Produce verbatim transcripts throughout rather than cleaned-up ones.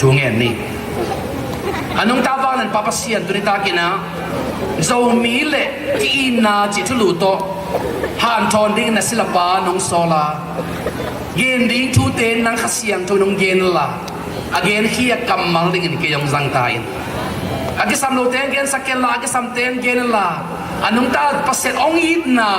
Thu ngen ni. A nungta vanglian Pa Pasian tuni takin ah Zomi le ki-itna cih thulu tawh hanthawn dingin na silapa nong sawl a, gen ding thute nang Kha Siangtho nong gen la, a genkhia kammal dingin kei hong zang ta in. A kisam lote hong gensak kenla, a kisamte hong gen inla, a nungta Pasian hong itna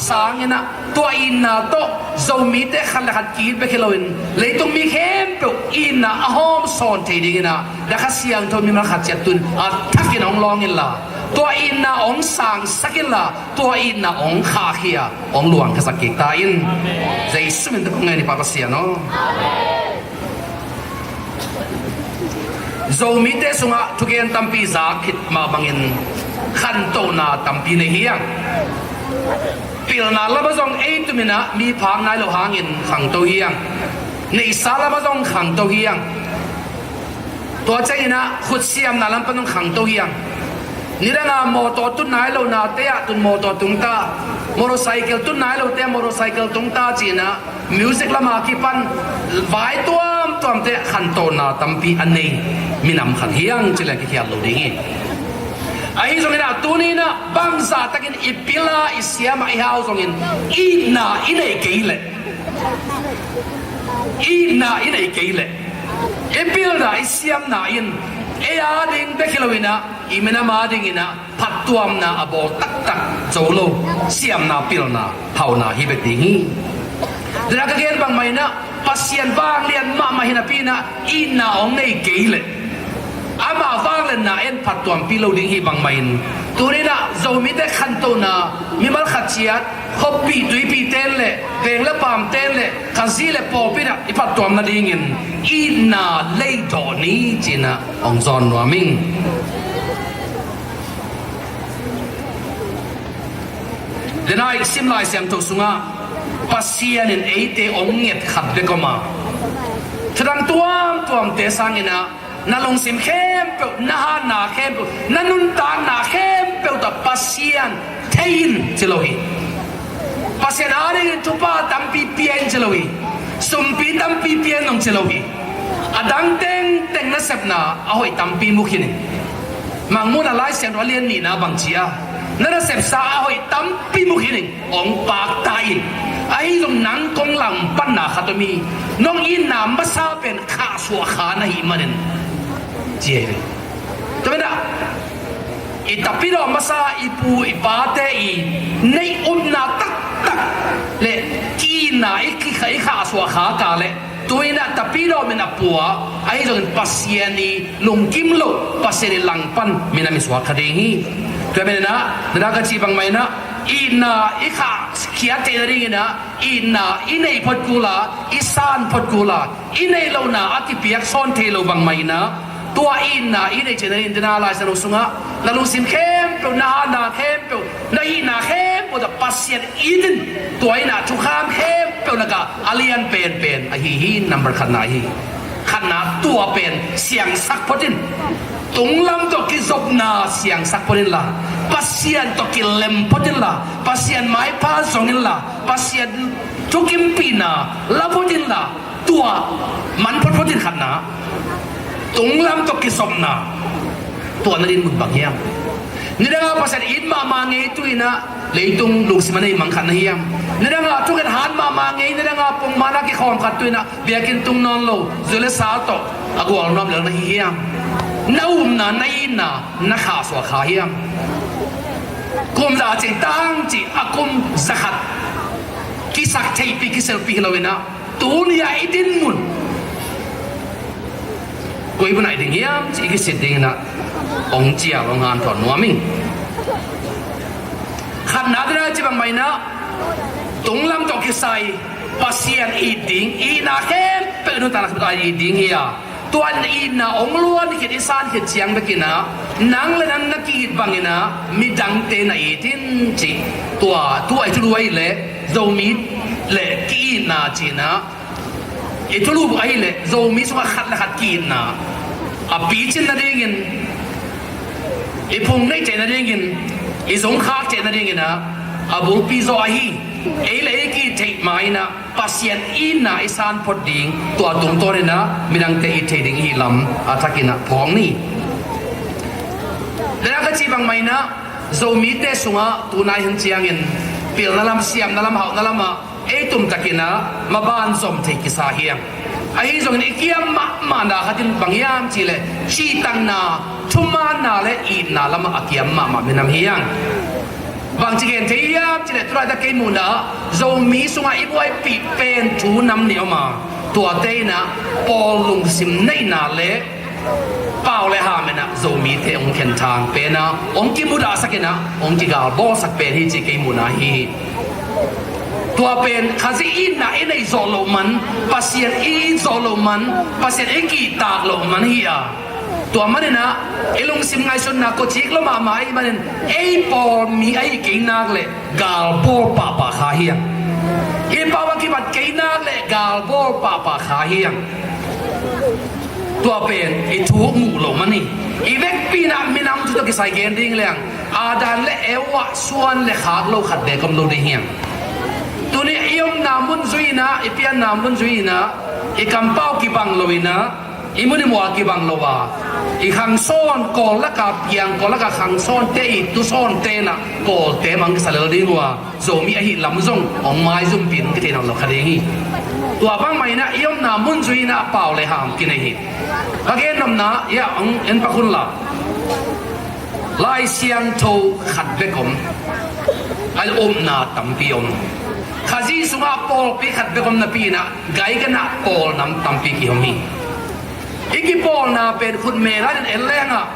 sangin ah tua itna tawh Zomite khat le khat ki-it bek hi loin leitung mi khempeuh itna a hawm sawn thei dingin ah na Kha Siangtho mimal khat ciat tun a thakin hong lawng inla, tua itna hong sangsak inla, tua itna hong khahkhia hong luangkhiasak kik ta in. Jesu min tawh kong ngen hi Pa Pasian aw. Zomite sungah thugen tampi zak khit mah bangin khantohna tampi nei hi hang. Pilna lamah zong ei tumin ah mi phak nai lo hangin khangto hi hang. Neihsa lamah zong khangto hi hang. Tua ciangin ah khutsiamna lam pan zong khangto hi hang. Nidanga mawtaw tun nai lonate ah tun mawtaw tungta, motorcycle tun nai lote ah motorcycle tungta ci-in ah music lama kipan vai tuamtuamte khantohna tampi a nei minam khat hi hang ci leng kikhial lo ding hi. Ahi zongin ah tuni-in ah bangzah takin i pil a i siam a i hau zongin itna i nei kei leh, itna i nei kei leh, i pilna i siamna in ei a ding bek hi loin ah i minam a dingin ah phattuamna a bawl taktak zo lo, siamna pilna hauna hi bek ding hi. Tua ka gen bangmah in ah Pasian vanglian mahmah hi napi-in ah itna hong nei kei leh ama vangliatna en phattuampi lo ding hi bangmah in, tuni-in ah Zomite khantohna mimal khat ciat khuapi tuipi ten le veng le paam ten le Khazih le pawlpi-in ah i phattuam nadingin itna leidawh ni ci-in ah hong zawn nuam ing. Denai sim Lai Siangtho sungah Pasian in eite hong nget khat bek om a, thudang tuamtuamte sangin ah na lungsim khempeuh, na hatna khempeuh, na nuntakna khempeuh tawh Pasian thei in ci lo hi. Pasian a dingin thupha tampi pia in ci lo hi. Sumpi tampi pia in zong ci lo hi. A dang tengteng nasepna a hoih tampi mu khin in. Mangmuhna Lai Siangtho a lian nihna bang ci a, na nasepsa a hoih tampi mu khin in, hong pakta in. Ahi zong nang kong langpanna khat om hi. Nong itna masa pen khahsuah kha na hih manin ci hi ve. Tua manin ah i tapidawh masa i pu i pate i neih upna taktak le ki-itna i ki-, i khahsuah kha ka leh, tu-in ah tapidawh min a pua, ahi zongin Pasian i lungkim loh, Pasian i langpan min a mi suak kha ding hi. Tua manin ah, na dah ka cih bangmah in ah, itna i khahkhiat theih nadingin ah, itna i neih phot kul a, i san phot kul a, i neih lohna a kipiak sawn thei lo bangmah in ah, tua itna i neih theih nadingin tena Lai Siangtho sungah na lungsim khempeuh, na hatna khempeuh, na hihna khempeuh tawh Pasian it in, tua in ah thukham khempeuh lakah a lian penpen ahi hi, number khatna hi. Khatna tua pen siangsak phot in. Tunglam tawh kizopna siangsak phot inla, Pasian tawh kilem phot inla, Pasian maipha zong inla, Pasian thukimpihna la phot inla, tua man phot phot in khatna. Tunglam tawh kizopna, tua na dinmun bang hiam? Nidang a Pasian it mahmah ngei tu-in ah leitung lungsim a nei mang khat na hiam? Nidang a thunget hat mahmah ngei, nidang a pongman a kikhawm khat tu-in ah biakinn tung nawn lo, zu le sa tawh a gual nuam lel na hi hiam? Na upna, na itna na khahsuah kha hiam? Kum za cing tang cih a kum za khat kisak theihpih, kiselpih hi lo-in ah, tuni-a i dinmun koi munah i ding hiam cih i kisit dingin ah hong cial, hong hanthawn nuam ing. Khatna ding a ci bangmah in ah, tunglam tawh kisai Pasian it ding, itna khempeuh nuntakna khempeuh a it ding hi a, tua itna hong luan khit, i san khit ciang bekin ah, nang le nang na ki-it bangin ah midangte na it in cih. Tua, tua i thulu ahih leh Zomi le ki-itna ci-in ah, i thulu ahih leh Zomi sungah khat le khat ki-itna a picin nadingin, i phung neih theih nadingin, i zung khak theih nadingin ah a bulpi zaw ahi. Ei le ei ki-it theih ma-in ah Pasian itna i san phot ding, tua tungtawn in ah midangte it theih ding i hih lam a thakin ah phawk ni. Dena ka cih bangmah in ah Zomite sungah tunai han ciangin pilna lam, siamna lam, hauhna lamah ei tumtakin ah maban zom thei kisa hi hang. Ahi zongin i kiam mahmahna khat in bang hiam cihleh cihtakna, thumanna le itna lamah a kiam mahmah minam hi hang. Bangci gen thei hiam cihleh tulaitak kei muhna ah Zomi sungah i buaipih pen thu nam nih om a, tuate in ah Paul lungsim neihna le Pau le Ham in ah Zomite hong khenthang pen a, hong kimudahsak in ah hong kigalbawlsak pen hi ci kei muhna hi. Tua pen Khazih itna i neih zawh loh man, Pasian i it zawh loh man, Pasian i kihtak loh man hi a, tua manin ah i lungsim ngaihsutna kawcik lo mahmah ahih manin ei Paul mi ahi kei nak leh galbawl pahpah kha hi hang. Hi Pau a kibat kei nak leh galbawl pahpah kha hi hang. Tua pen i thuk muh loh man hi. I vekpi in ah minam thu tawh kisai gen ding leng Adam le Eva suan le khak lo khat bek om lo ding hi hang. Tuni i omna mun zui in ah, i pianna mun zui in ah i kampau kibang lo in ah, i mun i mual kibang lo a, i khangsawn, kawl laka piang, kawl laka khangsawnte, i tusawnte in ah kawlte mang kisa lel ding uh a, Zomi ahih lam zong hong maizumpih nong kithei nawn lo kha ding hi. Tua bangmah in ah i omna mun zui in ah Pau le Ham kinei hi. Ka gen nopna, ya, hong en pak hun la. Lai Siangtho khat bek om. A upna tampi om. Khazih sungah pawlpi khat bek om napi in ah Gaigan ah pawl nam tampi kihong hi. I kipawlna pen khutme lai in en leng ah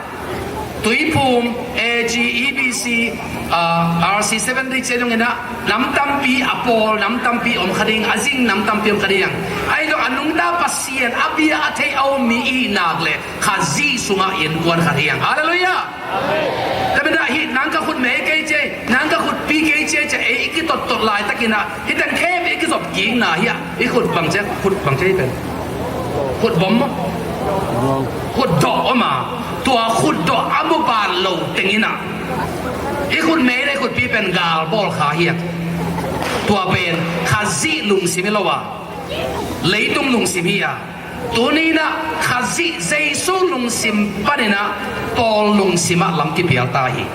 Tuiphum, A G, E B C, ah, R C, Seventh Day ci zongin ah nam tampi a pawl, nam tampi om kha ding, a zing nam tampi om kha ding. Ahi zong a nungta Pasian a bia a thei a om mi i hih nak leh Khazih sungah innkuan khat hi hang. Halleluiah! Tua manin ah hih nang ka khutme kei ci, nang ka khutpi kei ci, ci ei i kitottot laitakin ah hih teng khempeuh i kizop kikna hi a, i khut bang ci, khut bang ci pen, khut bom maw? Khut dawh om a, tua khut dawh a mu ban lo teng in ah i khutme le i khutpi pen galbawl kha hi a. Tua pen Khazih lungsim hi lo a, leitung lungsim hi a. Tuni in ah Khazih Jesu lungsim panin ah Paul lungsim ah lam kipial ta hi.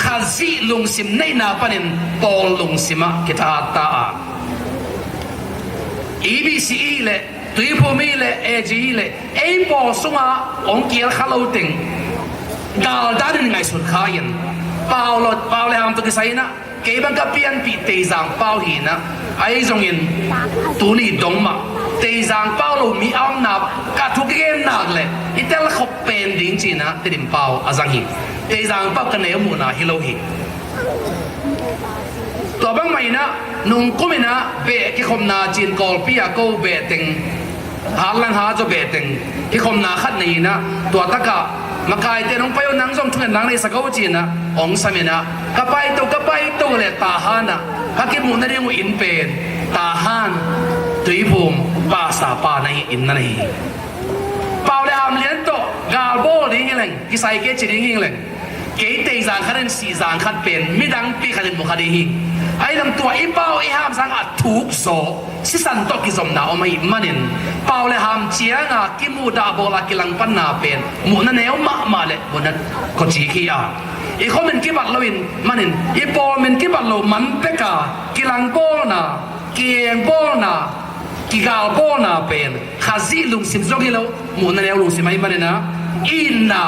Khazih lungsim neihna panin Paul lungsim ah kitha ta a. E B C i leh, Tuiphum i leh, A G i leh, ei pawl sungah hong kial kha lo teng galdan in ngaihsut kha in, Pau le, Pau le Ham tawh kisai in ah kei bang ka pianpih Teizang Pau hi in ah, ahi zongin tuni dong mah Teizang Pau lo mi a omna ka thu kigen nak leh i telkhop pen ding ci in ah Tedim Pau a zang hi. Teizang Pau ka neu muhna hi lo hi. Tua bangmah in ah nungkum in ah beh kikhopna ci in Kawlpi ah ko beh teng, Hatlang hat zaw beh teng kikhopna khat nei in ah, tua takah makaite in hong pai un, nang zong thungetna nei sak o ci in ah hong sam in ah, ka paito, ka paito leh Tahan ah ka kimuh nading uh inn pen Tahan, Tuiphum, Pasa pa na hi, inn na hi. Pau le Ham lian tawh galbawl ding hi leng, kisai kei ci ding hi leng, kei Teizang khat in Sihzang khat pen midangpi khat in mu kha ding hi. Ahi zong tua i Pau i Ham sang a thuk zaw sisan tawh kizopna om ahih manin Pau le Ham cianga kimuhdah bawl a kilangpanna pen muhna neu mahmah le muhna kawcik hi a, i khua min kibat lo in manin i pawl min kibat lo man pek a kilangbawlna, kiengbawlna, kigalbawlna pen Khazih lungsim zong hi lo, muhna neu lungsim ahih manin ah, itna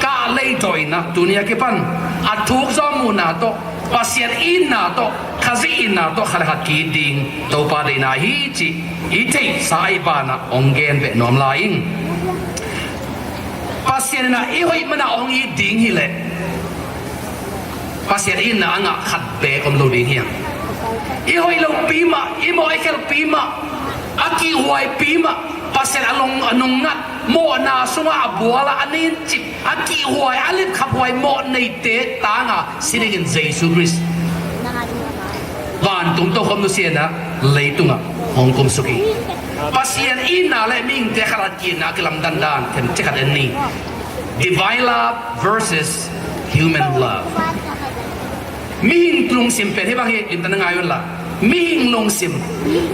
kah leitawh in ah, tuni a kipan a thuk zaw muhna tawh, Pasian itna tawh, Khazih itna tawh khat le khat ki-it ding Topa deihna hi cih i theihsa ahih banah hong gen beh nuam lai ing. Pasian in ah i hoih manah hong it ding hileh Pasian itna a ngah khat beek om lo ding hi hang. I hoih lopi mah, i mawh i khelhpi mah, a kihhuaipi mah, Pasian a nung, a nungngat mawhna sungah a bual a, a nincip, a kihhuai, a lipkhaphuai mawh neite tanga si dingin Jesu Khrist vantung tokhom nusia in ah leitungah hong kumsuk hi. Pasian itna le mihingte khat khat ki-itna a kilamdan dan themte khat en ni. Divine love versus human love. Mihing lungsim pen hih bang hi, limtak na ngai un la. Mihing lungsim.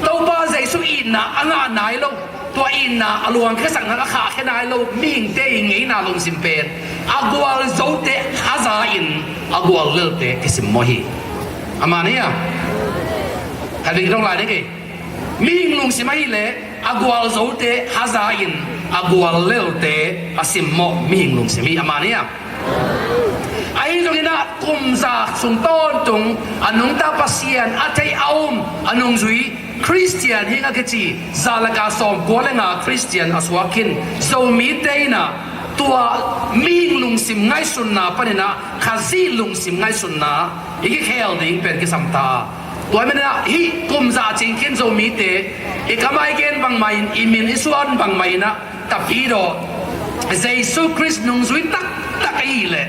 Topa Jesu itna a ngah nai lo, tua itna a luangkhiasakna a khahkhia nai lo mihingte i ngeina lungsim pen a gualzote haza in a guallelte kisimmawh hi. A man hi a. Khat vei dong lai ding ei. Mihing lungsim ahih leh a gualzote haza in a guallelte a simmawh mihing lungsim hi. A man hi a. Ahi zongin ah kum za sung tawntung a nungta Pasian a theih a um a nungzui Khristian hi a kici, za laka sawmkua le nga Khristian a suak khin Zomite in ah tua mihing lungsim ngaihsutna panin ah Khazih lungsim ngaihsutna i kikhel ding pen kisam ta a. Tua hi manin ah hih kum za cing khin Zomite i kam a i gen bangmah in, i min i suan bangmah in ah Tapidaw, Jesu Khrist nungzui taktak ahih leh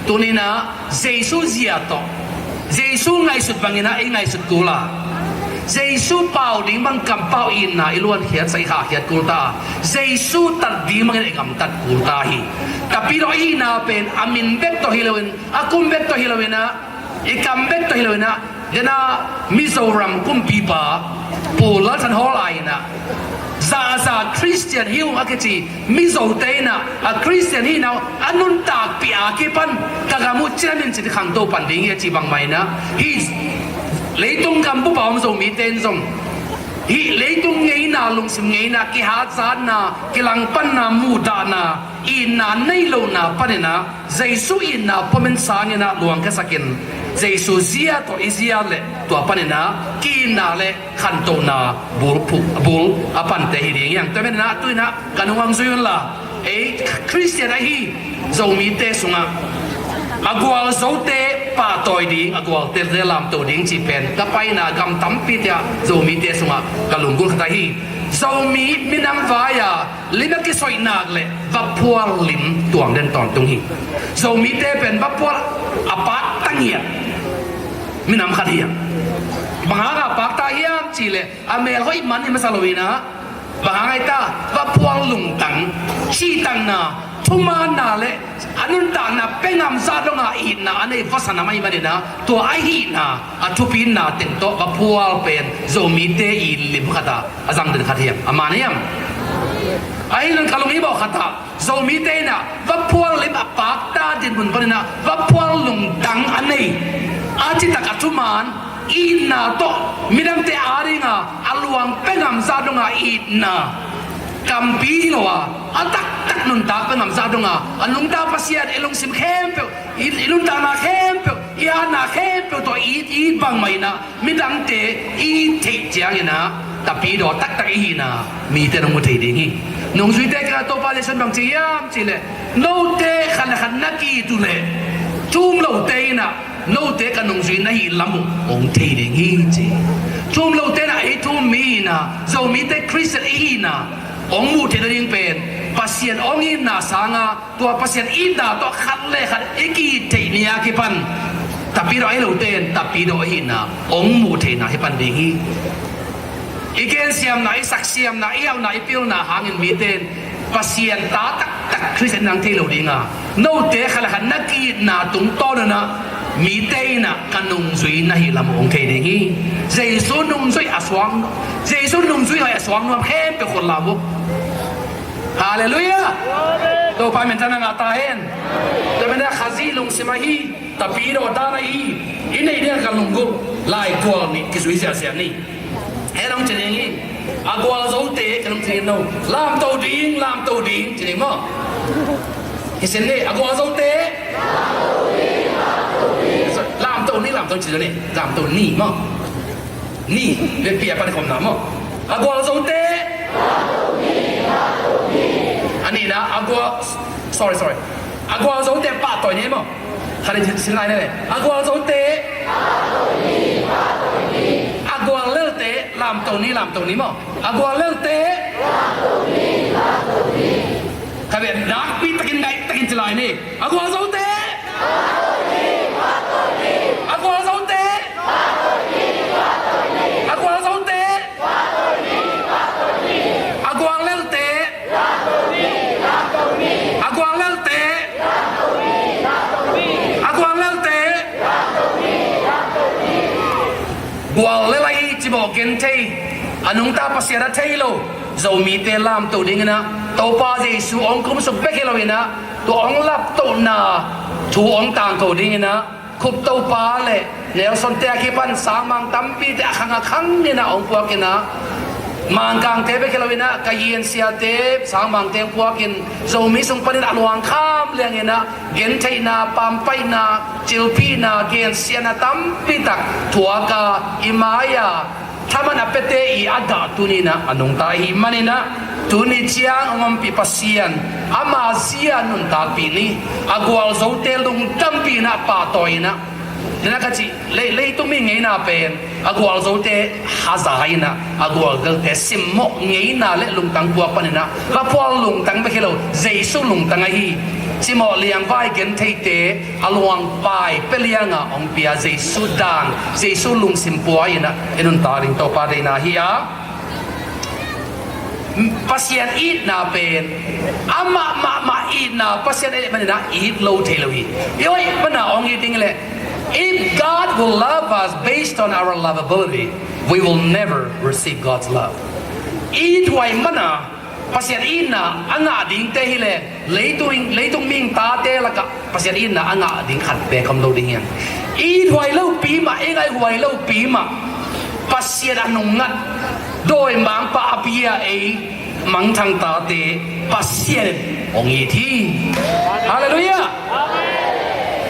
tuni in ah Jesu zia tawh, Jesu ngaihsut bangin ah i ngaihsut kul a, Jesu pau ding bang kampau itna i luankhiatsak, i khahkhiat kul ta a, Jesu tat ding bangin i gamtat kul ta hi. Tapidaw i hihna pen a min bek tawh hi loin, a kum bek tawh hi loin ah, i kam bek tawh hi loin ah, den a Mizoram kumpipa Pu Lalthanhawlai in ah, za a za Khristian hi ung a kici Mizote in ah a Khristian hihna uh a nuntakpih a kipan ka gam uh cinamin cin khangto pan ding hi a ci bangmah in ah, hih leitung gam bup a om Zomite in zong hih leitung ngeina, lungsim ngeina, kihatzatna, kilangpanna, muhdahna, itna nei lohna panin ah Jesu itna puamin sangin ah luangkhiasakin, Jesu zia tawh i zia le tua panin ah ki-itna le khantohna bul, phu-, bul a pante hi ding hi hang. Tua manin ah tu in ah ka nung hong zui un la, ei Khristian ahi Zomite sungah a gualzote pahtawi ding, a gualzote lamto ding cih pen ka paina gam tampi te ah Zomite sungah ka lunggulh khat ahi. Zomi minam vai-a lim a kisoih nak le vaphual lim tuang den tawntung hi. Zomite pen vaphual a pakta ngiat minam khat hi a. Bang hanga pakta hiam cih leh a mel hoih man hi masa lo in ah, bang hang ai ta, vaphual lungtang, cihtakna, thumaanna le a nuntakna pia ngam zah donga itna a nei vasa nam ahih manin ah tua a hihna, a thupitna teng tawh vaphual pen Zomite i lim khat a a zang den khat hiam, a man hiam? Ahi zongin ka lunghimawh khat ah Zomite in ah vaphual lim a pakta dinmun panin ah vaphual lungtang a nei, a citak a thumaan, itna tawh midangte adinga a luang pia ngam zah donga itna, kampi hi lo a, a taktak nuntak pia ngam zah donga a nungta Pasian i lungsim khempeuh, i, i nuntakna khempeuh, i atna khempeuh tawh i it, i it bangmah in ah midangte i it theih ciangin ah Tapidaw taktak i hihna mite in hong mu thei ding hi. Nungzuite kiangah Topa Jesu'n bang ci hiam cih leh, note khat le khat na ki-it uh leh thu um lote in ah note ka nungzui na hih lam uh hong thei ding hi, ci. Thu um lote in ah ei thu um mi hi in ah, Zomite Khristian i hihna hong muh theih nading pen Pasian hong itna sanga tua Pasian itna tawh khat le khat i ki-it theih ni a kipan, Tapidaw ahi lote in Tapidaw ahihna hong muh theihna hi pan ding hi. I gensiamna, i saksiamna, i auhna, i pilna hangin mite in Pasian ta taktak Khristian in hong thei lo ding a, note khat le khat na ki-itna tungtawn un ah mite in ah ka nungzui na hih lam uh hong thei ding hi. Jesu nungzui a suang, Jesu nungzui hoih a suang nuam khempeuh khut lam uh. Halleluiah. Topa minthanna ngah ta hen. Tua manin ah Khazih lungsim ahi, Tapidaw dan ahi, i neih ding a ka lunggulh lai gual nih kizui ziahziah ni. Hen hong ci ding hi. A gualzote, ka hong ci ding no. Lamto ding, lamto ding ci ding maw? Hi sin ni, a gualzote. Lamto ni, lamto ci ding ni. Lamto ni maw? Ni, le pia pan khom na maw? A gualzote. A nihna, a gual, sorry, sorry. A gualzote pahtawi ni maw? Khat le sin lai ni le. A gualzote. A guallelte lamto ni, lamto ni maw? A guallelte. Khat le nakpi takin, ngai takin ci lai ni. A gualzote. A gualzote. A gualzote. A guallelte. A guallelte. A guallelte. Gual le lai cimawh genthei, a nungta Pasian a thei lo Zomite lamtoh dinginah Topa Jesu hong kumsuk bek hi loinah tua hong laptohna thu hong tangko dinginah Khup Topa le Nelson te a kipan sangmang tampite a khang a khang inah hong puakinah Mangkangte bek hi loinah Kayin siate sangmangte hong puakin Zomi sung panin a luangkham lianginah gentheihna, pampaihna, cilphihna, gensiatna tampitak thuaka i mai-a thaman a piate i a gah tuninah a nungta i hih maninah tuni ciang hong ompih Pasian ama zia nuntakpih ni. A gualzote lungdampih inah pahtawi inah nina ka cih lei, leitung mi ngeina pen a gualzote haza inah a gualzote simmawh ngeina le lungtang puak paninah va phual lungtang bek hi lo, Jesu lungtang ahi. Cimawh liangvai gentheite a luangpai pia lianga hong pia Jesu dan, Jesu lungsim pua inah i nuntak ding Topa deihna hi a. Pasian itna pen amah mahmah itna Pasian et maninah it lo thei lo hi. I hoih mana hong it ding le, if God will love us based on our lovability, we will never receive God's love. It huai mana Pasian itna a ngah dingte hi le leitung, leitung mihing tate lakah Pasian itna a ngah ding khat bek om lo ding hian. It huai lopi mah, i ngaih huai lopi mah Pasian a nungngat dawimangpa a bia ei mangthang tate Pasian in hong it hi. Halleluiah.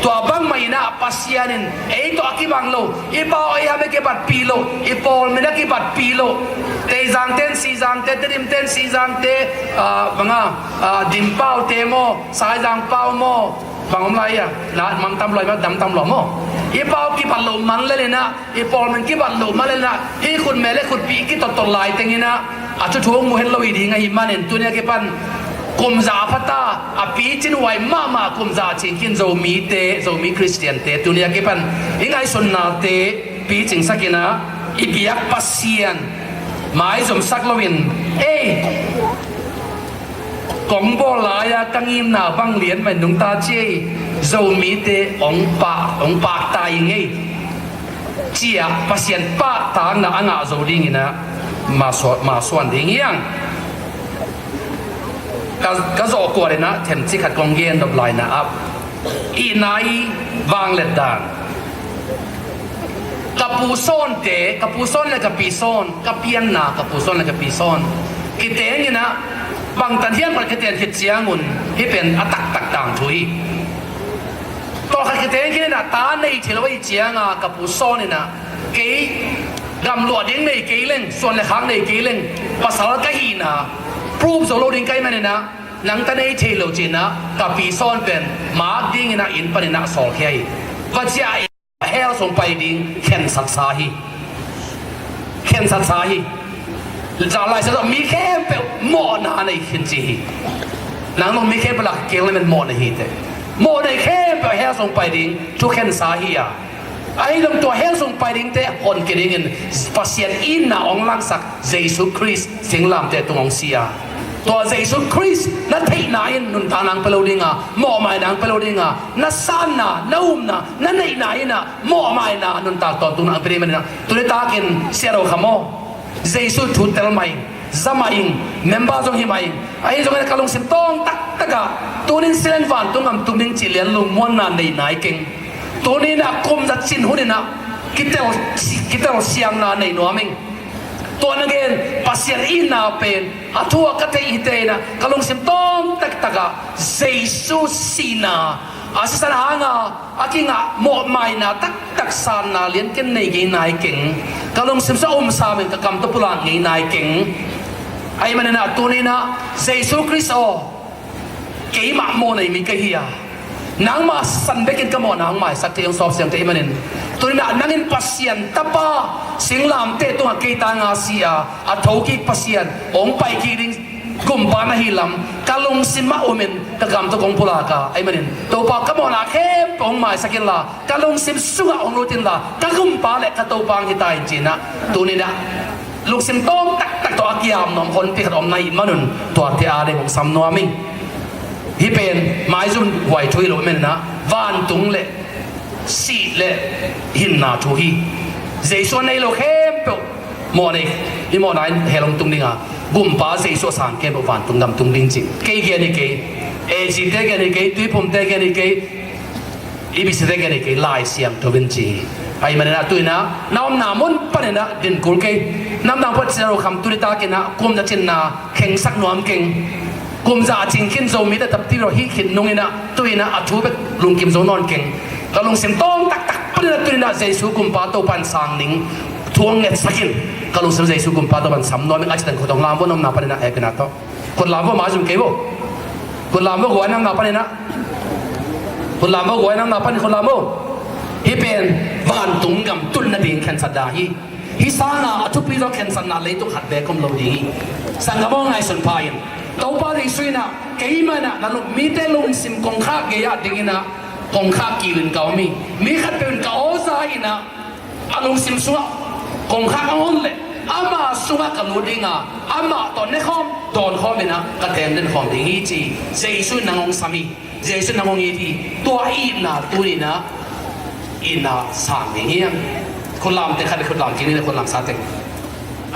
Tua bangmah inah Pasian in ei tawh a kibang lo, i pau ei ham ei kibatpih lo, i pawlmin a kibatpih lo. Teizangte in Sihzangte, Tedimte in Sihzangte, ah, banga, ah, Dimpaute maw, Saizangpau maw, bang om lai a, na, Mamtamluai maw, Damtamluai maw. I pau kibat lo man lelinah i pawlmin kibat lo man lelinah hih khutme le khutpih kitottot lai tenginah a thuthu hong mu hen lo i ding ahi manin tuni a kipan kumza a phata a picin huai mahmah kumza a cingkhin Zomite, Zomi Khristiante tuni a kipan i ngaihsunnate picingsakinah i biak Pasian maizumsak loin ei kong bawl lai-a ka ngimna bang lian mah in nungta ci ei, Zomite hong pak, hong pakta i ngei. Ciah Pasian paktakna a ngah zo dinginah masuan, masuan ding hiang. Ka, ka zawh kuarinah themci khat kong gen dop lainah ap i nai vanglet dan. Ka pu Sawnte, ka pu Sawn le ka pi Sawn, ka pianna ka pu Sawn le ka pi Sawn kitenginah bangtan hiam khat kiten khit ciangun hih pen a taktak tangthu hi. Tawlkhat kiten khin inah ta nei thei lo ahi cianga ka pu Sawn inah kei gamluah ding nei kei leng, suan le khak nei kei leng, pasal ka hihna proof zo lo ding ka hih maninah nang ta nei thei lo cinah ka pi Sawn pen mak dinginah inn paninah sawlkhia hi. Va ciah hell sung pai ding khensatsa hi. Khensatsa hi. Lai Siangtho mi khempeuh mawhna nei khin ci hi. Nang nong mi khempeuh lak keng lamen mawhna hi teh. Mawhna hi khempeuh hell sung pai ding thukhensa hi a. Ahi zong tua hell sung pai dingte hon kei dingin Pasian itna hong langsak Jesu Khrist singlamteh tung hong si a. Tua Jesu Khrist na theihna in nuntakna hong pia lo dinga, mawhmaina hong pia lo dinga, na sanna, na upna, na neihna inah mawhmaina nuntak tawntungna hong pia ding maninah tuni takin siat aw kha maw? Jesu thu tel mah ing, za mah ing, member zong hi mah ing. Ahi zongin ka lungsim tawng taktakah tunin silen vantung am tum ding cih lian lungmuanna nei nai keng. Tuninah kumza cin huninah kitel, kitel siangna nei nuam ing. Tua na gen Pasian itna pen a thu a ka theih hi teinah ka lungsim tawng taktakah Jesu sihna a sisan hanga a kingah mawhmaina taktak sanna lian ken nei ngei nai keng. Ka lungsim sung a um samin ka kam tawh pulak ngei nai keng. Ahi maninah tuninah Jesu Khrist aw, keimah mawhnei mi ka hi a, nangmah san bekin ka mawhna hong maisak thei hong sawp siang thei manin tuninah nangin Pasian tapa singlamteh tungah kei tanga si a, a thokik Pasian hong paikik ding gumpa na hi lam ka lungsim ah umin ka kam tawh kong pulak a, ahi manin Topa ka mawhna khempeuh hong maisak inla ka lungsim sungah hong lut inla ka gumpa le ka Topa hong hi ta in cinah tuninah lungsim tawng taktak tawh a kiam nuam honpi khat om na hih manun tuate a ding hong sam nuam ing. Hih pen maizum huai thu hi lo maninah vantung le sih le hinna thu hi. Jesu a nei lo khempeuh mawh nei, i mawhna in hell hong tung ding a, Gumpa Jesu a sang khempeuh vantung gam tung ding ci. Kei gen hi kei, A G te gen hi kei, Tuiphumte gen hi kei, I B C te gen hi kei, Lai Siangtho in ci hi. Ahih manin ah tu-in ah na omna mun panin ah din kul kei. Na omna mun pan ci lo kham, tu nitakin ah kum na cinna khengsak nuam keng. Kum za a cing khin, Zomite dapti lo hi khit nungin ah tu-in ah a thu bek lungkim zo nawn keng. Ka lungsim tawng taktak panin ah tu-in ah Jesu Gumpa Topa in sang ning thu hong ngetsak in. Ka lungsim Jesu Gumpa Topa in sam nuam ing a, cih teng khut hong lam vo, na omna panin ah hehpihna tawh. Khut lam vo, mai zum kei vo. Khut lam vo, guai na omna panin ah. Khut lam vo, guai na omna panin khut lam vo. Hih pen vantung gam tun nading khensatna hi. Hih sanga a thupi zaw khensatna leitung khat beek om lo ding hi. Sanggam aw, ngaihsun pha in. Topa Jesu in ah keimah in ah na lung, mite lungsim kongkhak gei-ah dingin ah kongkhak kiu in ka om hi. Mi khatpeuh in ka aw za in ah a lungsim sungah kongkhak hong hun leh, ama sungah ka lut ding a, amah tawh nekhawm dawnkhawm in ah ka teng denkhawm ding hi ci. Jesu in nang hong sam hi. Jesu in nang hong it hi. Tua itna tuni-in ah, itna sang ding hi hang. Khut lamte khat, khut lam kik ni, khut lamsa teng.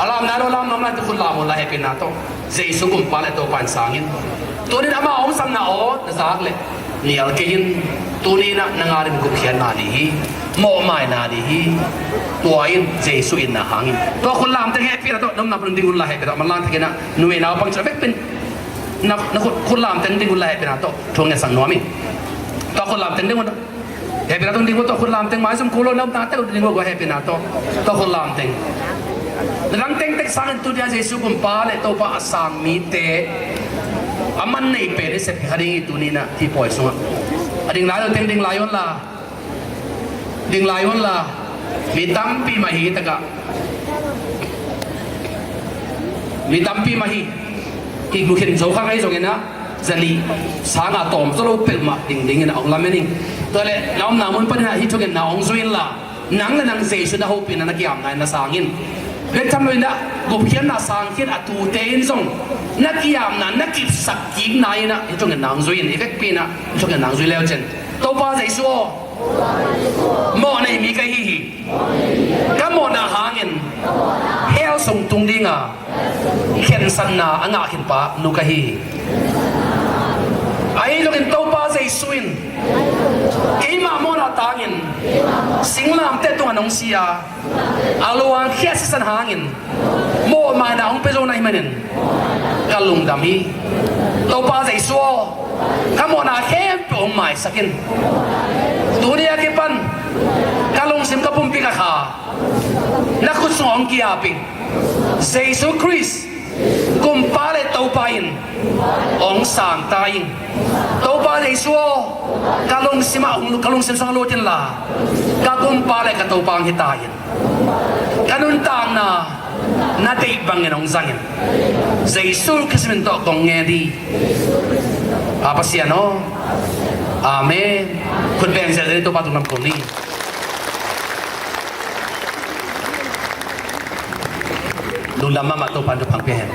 A lamna lo, lam nuam lai, tu khut lam un la, hehpihna tawh. Jesu Gumpa le Topa in sang in. Tuni-in amah hong samna aw na zak leh nial kei in. Tuni-in ah nang adingin gupkhiatna ding hi. Mawhmaina ding hi. Tua in Jesu itna hang in. Tua khut lam teng, hehpihna tawh, na omna pan ding un la, hehpihna tawh. Manlang thak in ah, nu le naupang ci lo vekpi in na, na khut, khut lam teng ding un la, hehpihna tawh thu hong ngetsak nuam ing. Tua khut lam teng ding un. Hehpihna tawh ding un, tua khut lam teng, mai zum kul lo, na omna teng ding un, guai, hehpihna tawh. Tua khut lam teng. Na dang tengteng sangin tu-in ah Jesu Gumpa le Topa a sang mite a man nei pen i sep kha ding hi tuni-in ah hih pawi sungah. A ding lai lo teng ding lai un la. Ding lai un la. Mi tampi mah hi takah. Mi tampi mah hi. Kikhen zo kha ngei zongin ah, zanih sanga tawm zaw lo peuhmah ding dingin ah hong lamen ing. Tua leh na omna mun panin ah hih thungetna hong zui in la. Nang le nang Jesu na hopihna, na kiamna in na sang in. Bek tham loin ah gupkhiatna sang khin a tute in zong na kiamna, na kipsak kikna in ah hih thungetna hong zui in. I vekpi in ah hih thungetna hong zui le uh cin. Topa Jesu aw, mawh nei mi ka hi hi. Ka mawhna hangin hell sung tung ding a, khensatna a ngah khin pa nu ka hi hi. Ahi zongin Topa Jesu in keima mawhna tangin singlamteh tungah hong si a, a luangkhia sisan hangin mawhmaina hong pia zo na hih manin ka lungdam hi. Topa Jesu aw, ka mawhna khempeuh hong maisak in. Tuni a kipan ka lungsim, ka pumpi, ka kha na khut sungah hong ki-ap ing. Jesu Khrist, Gumpa le Topa in hong sang ta ing. Topa Jesu aw, ka lungsim ah hong, ka lungsim sungah lut in la, ka Gumpa le ka Topa hong hi ta in. Ka nuntakna na deih bangin hong zang in. Jesu Khrist min tawh kong ngen hi. A Pasian aw. Amen. Khut beng ziahziah ni, Topa tunglam ko ni. Lungdam mahmah, Topa'n thupha pia hen.